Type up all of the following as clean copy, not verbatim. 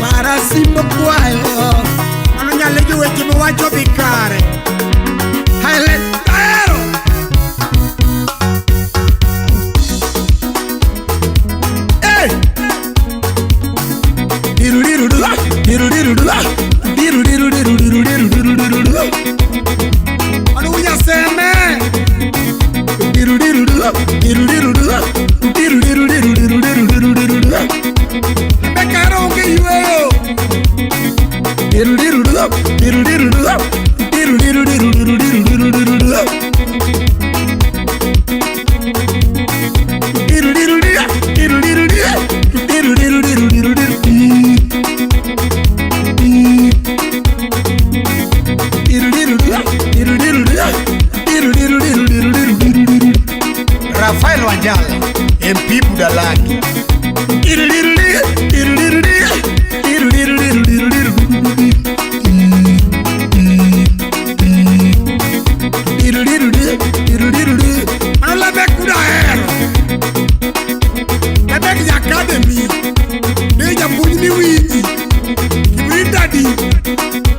Farasi mokwayo. Mano nyalo joweche mowacho dhi kare. Helen Ahero. Hey! Diru-diru-du, diru-diru-du, diru-diru-diru-diru-diru-diru-diru-diru. Mano unyaseme. Diru-diru-du, diru-diru-du, diru-diru-diru-diru-diru-diru-diru. Rebecca ero onge yueyo. Diru-diru-du, diru-diru-du, diru-diru-diru-diru-diru-diru-diru. Diru-diru-du, diru-diru-du, diru-diru-diru-diru-diru. Diru-diru-du, diru-diru-du, diru-diru-diru-diru-diru-diru. Rafael Wanjala, MP Budalangi. Diru-diru-du, diru-diru-du, diru-diru-diru-diru-diru. Diru-diru-du, diru-diru-du. Mano Lebek kuda ahero. Lebek ja academy. Ne japuonj ni winji. Kibrita di.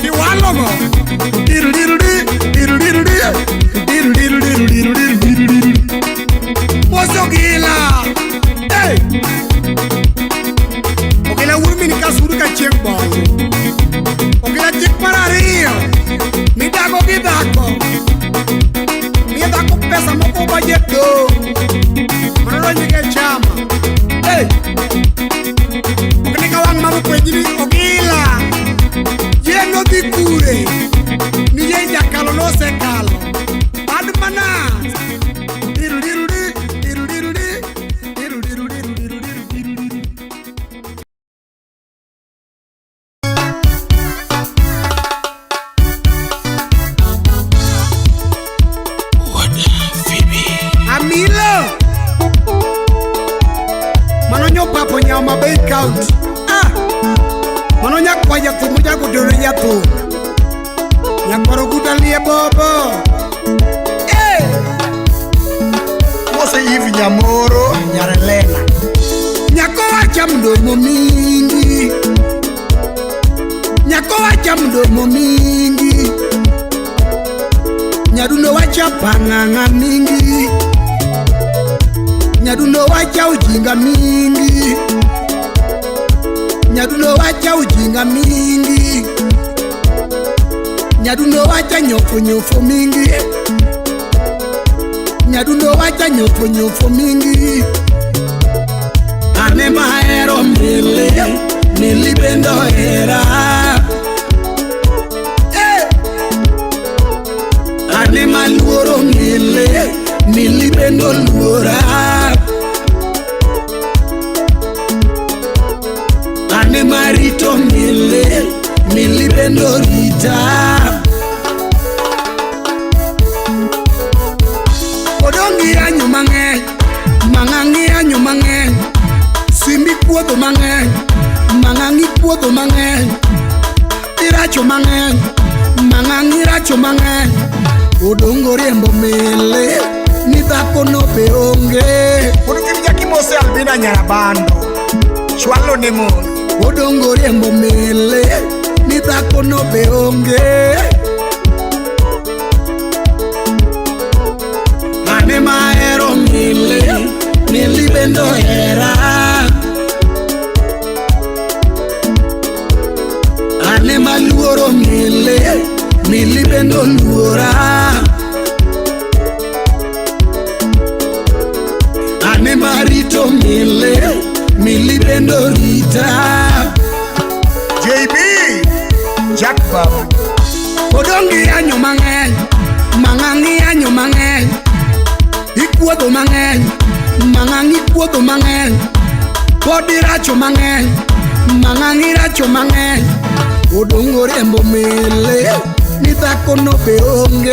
Kiwalogo. Diru-diru-du, diru-diru-du, diru-diru-diru-diru-diru-diru. Mos Ogila. Hey! Ogila wuod min kasuru ka chieng' bongo. Ogila chik mar ariyo. Midago gi dhako. Miyo dhako pesa moko budget dong'. Mano donjo e chama. Hey! Ok ni ka wang' mama openji ni Ogila. Yien nodhi kure? Ni yien jakalo nosekalo. Bad manas. Diru-diru-du, diru-diru-du, diru-diru-diru-diru-diru-diru. Amilo. Mano nyopapo nyama Homa Bay County. Ah! Mano nyakwa jathum mochako tero jathum. Nyakwar Oguta lie bobo. Eh! Mose Eve Nyamoro Nyarelena. Nyako wacha mdomo mingi. Nyako wacha mdomo mingi. Nyadundo wacha pang'ang'a mingi. Nyadundo wacha ujinga mingi. Nyadundo wacha ujinga mingi. Nyadundo wacha nyofo nyofo mingi. Nyadundo wacha nyofo nyofo mingi. Ane mahero mili, mili bendo hera. Eh! Ane maluoro mili, mili bendo luora. Ane marito mili, mili bendo rita. Odongi anyo mang'eny, mang'angi anyo mang'eny. Simbi kuodho mang'eny, mang'angi kuodho mang'eny. Iracho mang'eny, mang'angi iracho mang'eny. Odongo riembo mele, ni dhako no be onge. Pod Jaki Mose Albina Nyarabando. Chwalo ne mon. Odongo riembo mele, ni dhako no be onge. Ane mahero mele, mili bendo hera. Ane maluoro mele, mili bendo luora. Ane marito mele, mili bendo rita. JB Jack Babu. Odongi anyo mang'eny, mang'angi anyo mang'eny. Ikuodho mang'eny, mang'angi ikuodho mang'eny. Pod iracho mang'eny, mang'angi iracho mang'eny. Odongo riembo mele, ni dhako no be onge.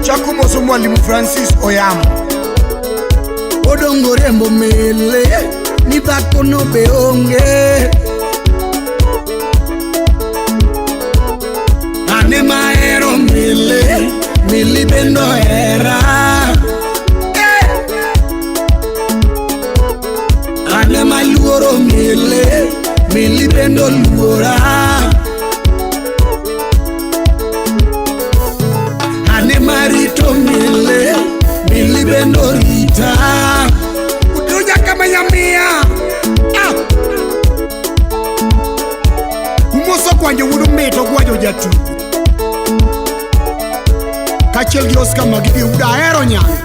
Chaku Moso Mwalimu Francis Oyamo. Odongo riembo mele, ni dhako no be onge. Ane mahero mele, mili bendo hera. Eh! Ane maluoro mele, mili bendo bende oluora. Ane marito mile, mili bende orita. Utuja kama nyamia. Ah! Umoso kwanjo wuod mito gwanjo jatugo. Kaachiel gi Oscar Magigi wuod ahero nyango.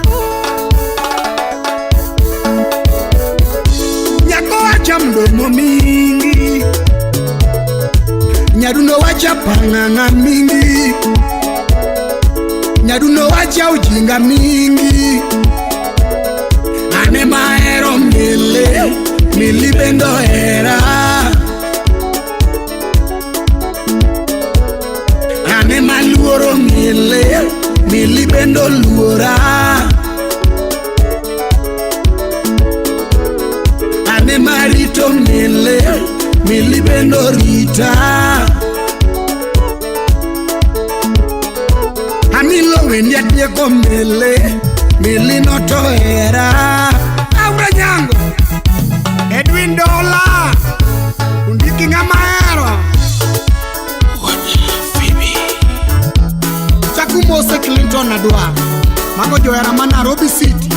Nyako wacha mdomo mingi, Nyadundo wacha pang'ang'a mingi, Nyadundo wacha ujinga mingi. Ane mahero mili, mili bende ohera. Ane maluoro mili, mili bende oluora. Ane marito mili, mili bende orita. Amilo wendi atieko mili, mili notohera. Aura nyango. Edwin Dola. Undiki ng'ama ahero. Chakumose Clinton Adwa. Mago johera ma Nairobi City.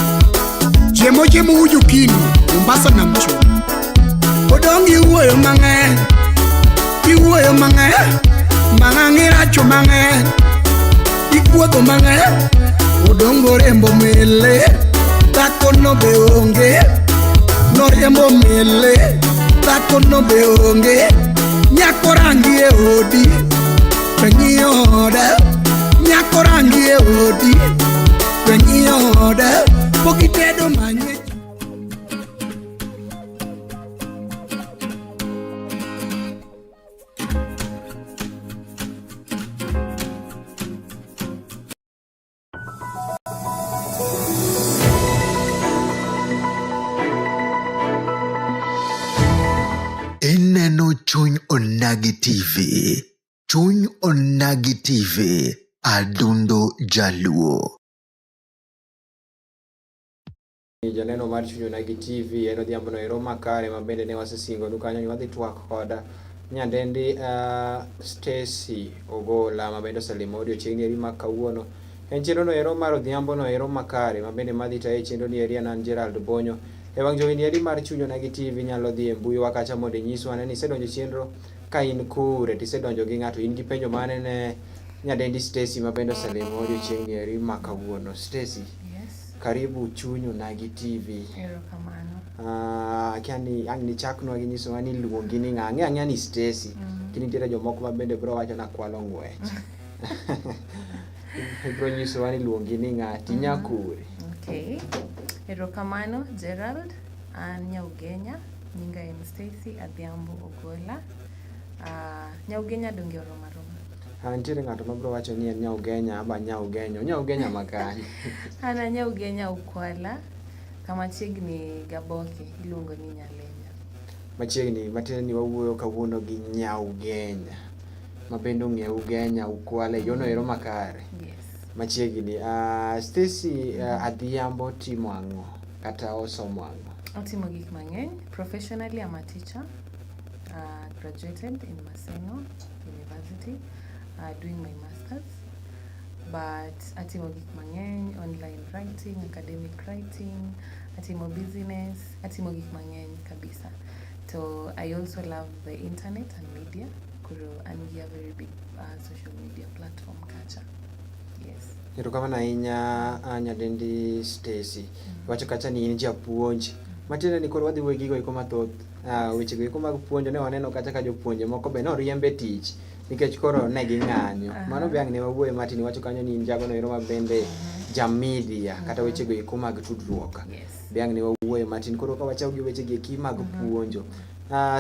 Chiemo chiemo uju kinu, Mombasa na Mcho. Odong iwuoyo mang'eny, iwuoyo mang'eny, mang'ang' iracho mang'eny, ikuodho mang'eny. Odongo rembo mele, dhako no be onge, noriembo mele, dhako no be onge. Nyako rangi e odi, be ng'iyo oda. Nyako rangi e odi, be ng'iyo oda. Pok itedo manye. Ineno Chuny Onagi TV. Chuny Onagi TV. Adundo Jaluo. Janeno mar Chuny Onagi TV en odhiambo no ero makare ma bende ne wasesingonu kanyo ni wadhi twak kod nyadendi Stacy Ogola ma bende oselimo odiochieng' eri ma kawuono. En chenro no ero mar odhiambo no ero makare ma bende madhi taye chenro ni eri an an Gerald Bonyo. E wang' jowi ni eri mar Chuny Onagi TV nyalo dhi e mbui wa kacha mondo inyiswa ane ni isedonjo e chenro ka in kure tisedonjo gi ng'ato in gi penjo mane ne nyadendi Stacy ma bende oselimo odiochieng' ni eri ma kawuono. Stacy. Yes. Karibu Chuny Onagi TV. Erokamano. Akia ni ang' nichaknwa gi nyisowa ni iluongi ni ng'a. Ang'eyo ang'eya ni Stacy. Lakini nitiere jomoko ma bende biro wacho ni akwalo ng'wech. Ibiro nyisowa ni iluongi ni ng'a tinya kure. Okay. Erokamano Gerald. An Nyaugenya. Nyinga en Stacy Adhiambo Ogola. Nyaugenya donge oromo aroma. Nitiere ng'ato mabiro wacho ni en Nyaugenya aba Nyaugenyo. Nyaugenya makanye? An a Nyaugenya Ukwala. Kama chiegni Gaboke iluongo ni Nyalenya. Machiegni matiende ni wawuoyo kawuono gi Nyaugenya. Ma bende ong'eyo Ugenya Ukwala e yono ero makare. Yes. Machiegni. Stacy Adhiambo timo ang'o? Kata osomo ang'o? Otimo gik mang'eny. Professionally I'm a teacher. Graduated in Maseno University. Doing my masters. But atimo gik mang'eny, online writing, academic writing, atimo business, atimo gik mang'eny kabisa. To I also love the internet and media. Koro an gi a very big social media platform kacha. Yes. Erokamano ahinya nyadendi Stacy. Iwacho kacha ni in japuonj. Matiende ni koro wadhi wuoyo gigo eko mathoth. Weche go eko mag puonjo ne waneno kacha ka jopuonje moko be noriemb e tich nikech koro ne ging'anyo. Mano be ang' ne wawuoye matin iwacho kanyo ni in jagono ero ma bende ja media kata weche go eko mag tudruok. Yes. Be ang' ne wawuoye matin. Koro ka wachako gi weche gi eki mag puonjo.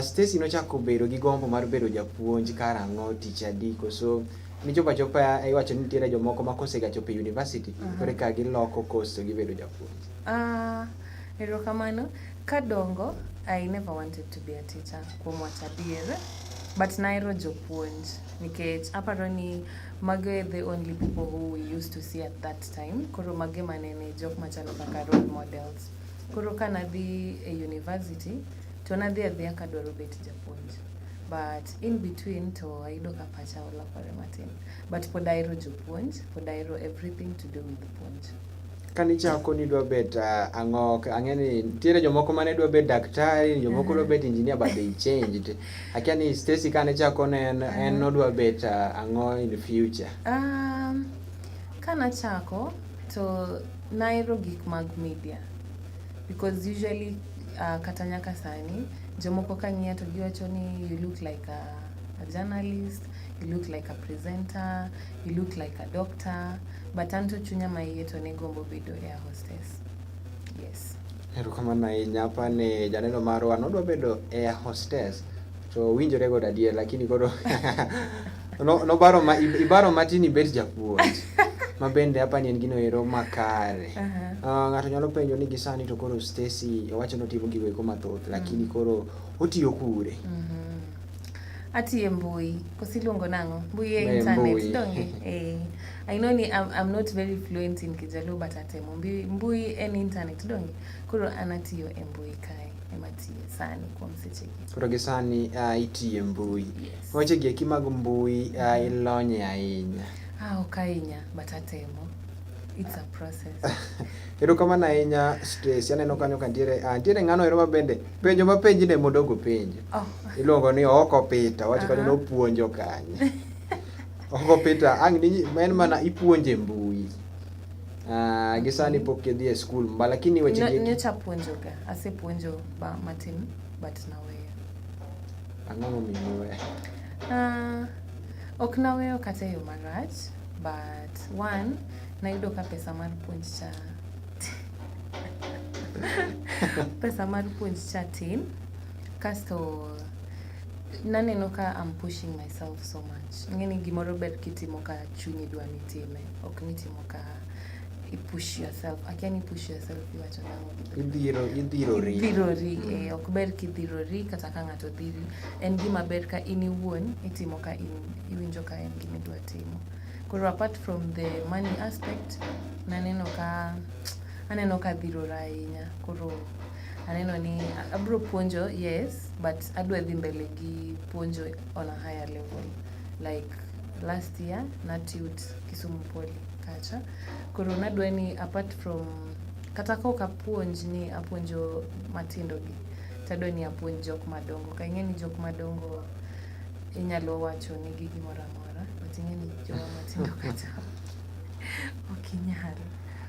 Stacy nochako bedo gi gombo mar bedo japuonj karang'o, tich adi koso nichopo achopa iwacho ni nitiere jomoko ma kosega chopo e university koro eka giloko course to gibedo japuonj. Erokamano. Kadongo, I never wanted to be a teacher kuom wacho adier. But nahero jopuonj nikech aparo ni mago e the only people who we used to see at that time. Koro mago ema nene jok machalo kaka role models. Koro ka nadhi e university, to nadhi adhiya kadwaro bet japuonj. But in between to ayudo ka pacha olokore matin. But pod ahero jopuonj, pod ahero everything to do with puonj. Kanichako nidwa bet ang'o? Ang'e ni nitiere jomoko mane dwa bet daktari, jomoko dwa bet engineer, but they changed. Akia ni Stacy kane chako ne en nodwa bet ang'o in the future? Kanachako to nahero gik mag media because usually kata nyaka sani jomoko ka ng'iya to giwacho ni you look like a journalist, you look like a presenter, you look like a doctor, but an to chunya maiye to ne gombo bedo air hostess. Yes. Erokamano ahinya. Apani janeno marwa nodwa bedo air hostess to winjore godo adier, lakini koro no, nobaro ma, ibaro matin ibet japuonj ma bende apani en gino ero makare. Ng'ato nyalo penjo ni gisani to koro Stacy owacho ni otimo gigo eko mathoth, lakini koro otiyo kure? Atiyo e mbui, koso iluongo nang'o? Mbui e E internet, mbui. Donge? Eh. I know ni I'm not very fluent in Kijaluo, but atemo. Mbui en internet, donge? Koro an atiyo e mbui kae, ema atiye sani kuom sechegi. Koro gi sani itiyo e mbui. Yes. Weche gi eki mag mbui ilonye ahinya. Ah, ok ahinya, but atemo. It's a process. Erokamano ahinya, Stacy. Aneno kanyo ka nitiere nitiere ng'ano ero ma bende penjo ma penji ne modogo penjo. Oh. Iluongo ni Oko Peter, wacho kanyo nopuonjo kanye. Oko Peter, ang' ni en mana ipuonje mbui. Gi sani pok idhi e skul, mba lakini weche gi Nyocha puonjoga, asepuonjo ba matin, but naweyo. Ang'o momiyo niweyo? Ok naweyo kata e yo marach, but one, nayudo ka pesa mar puonj cha tin, kasto naneno ka I'm pushing myself so much. Ing'e ni gimoro ber kitimo ka chunyi dwa ni itime, ok ni itimo ka i push yourself. Akia ni push yourself iwacho nang'o gi dholuo. Idhiro, idhirori. Idhirori, eh, ok ber kidhirori kata ka ng'ato dhiri. En gima ber ka in iwuon itimo ka in iwinjo ka en gima idwa timo. Koro apart from the money aspect, naneno ka aneno ka dhirora ahinya. Koro aneno ni abro puonjo, yes, but adwa dhi mbele gi puonjo on a higher level. Like last year, natut Kisumu Poly kacha. Koro nadwa ni apart from kata ka ok apuonj ni apuonjo matindo gi, tadwa ni apuonj jok madongo. Ka ing'e ni jok madongo inyalo wacho negi gimoro amora, but ing'e ni joma matindo kata ok inyal.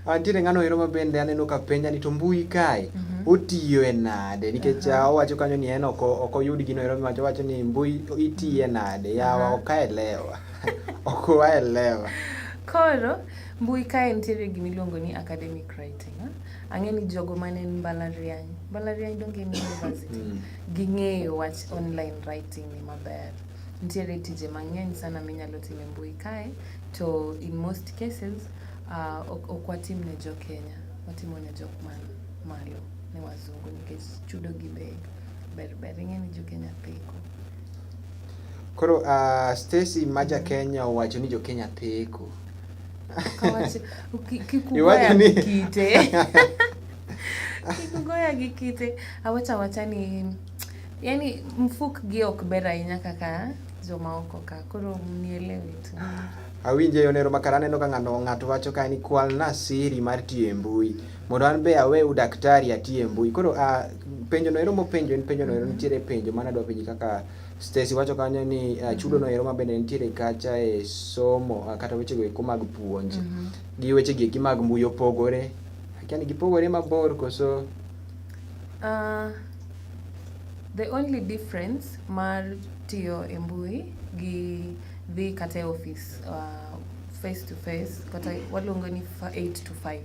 Nitiere ng'ano ero ma bende aneno ka penja ni to mbui kae otiyo e nade, nikech owacho kanyo ni en ok oyud gino ero miwacho, owacho ni mbui itiye nade yawa. Ok aelewa, ok waelewa. Koro mbui kae nitiere gimiluongo ni academic writing. Ah? Ang'e ni jogo mane en mbalariany, mbalariany donge en university, ging'eyo wach online writing ni maber. Nitiere tije mang'eny sana minyalo timo e mbui kae, to in most cases ok watim ne jo Kenya, watimo ne jok man malo, ne wazungu, nikech chudo gi be ber ber. Ing'e ni jo Kenya theko. Koro Stacy ma ja Kenya owacho ni jo Kenya theko. Kik Iwacho ugoya ni gi kite. Kik ugoya gi kite. Awacho awacha ni yani mfuk gi ok ber ahinya kaka joma oko ka. Koro mnielewe tu. Awinje yonero makara aneno ka ng'ato wacho kae ni kwalna siri mar tiyo e mbui mondo an be awe udaktari ati e mbui. Koro penjo no ero mopenjo en penjo no ero nitiere penjo mana adwa penji kaka Stacy wacho kanyo ni chudo no ero ma bende nitiere kacha e somo kata weche go eko mag puonj gi weche gi eki mag mbui opogore. Akia ni gipogore mabor koso? The only difference mar tiyo e mbui gi dhi kata e office face to face, kata waluongo ni 8 to 5,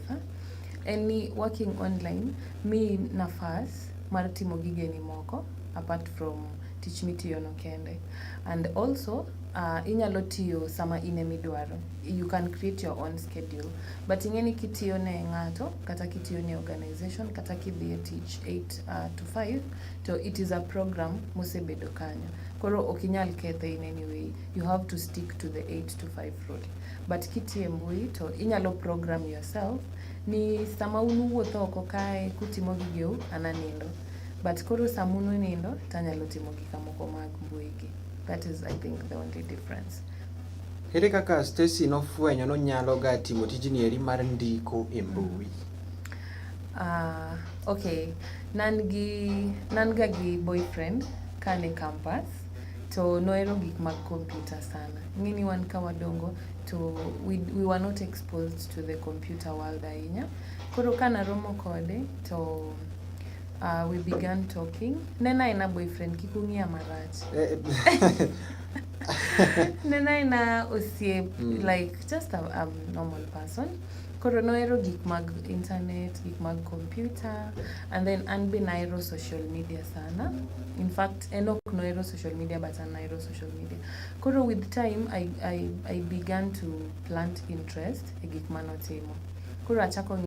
en ni working online miyi nafas mar timo gigeni moko apart from tich mitiyo no kende. And also inyalo tiyo sama in emidwaro. You can create your own schedule. But ing'e ni kitiyo ne ng'ato, kata kitiyo ne organization, kata kidhi e tich 8 to 5, to it is a program mosebedo kanyo. Koro ok inyal kethe in any way. You have to stick to the 8 to 5 rule. But kitiyo e mbui to inyalo program yourself ni sama un uwuotho oko kae kutimo gigeu, an anindo. But koro sama unindo tanyalo timo gika moko mag mbui gi. That is, I think, the only difference. Ere kaka Stacy nofwenyo nonyalo ga timo tijni eri mar ndiko e mbui? Okay, nan gi nan ga gi boyfriend kane campus to nohero gik mag computer sana. Ing'eni wan ka wadongo to we were not exposed to the computer world ahinya. Koro kanaromo kode to we began talking. Ne en aena boyfriend, kik ung'iya marach. Ne en aena osiep, like just a normal person. Koro nohero gik mag internet, gik mag computer, and then an be nahero social media sana. In fact, en ok nohero social media but an nahero social media. Koro with time I began to plant interest e gik manotimo. Koro achako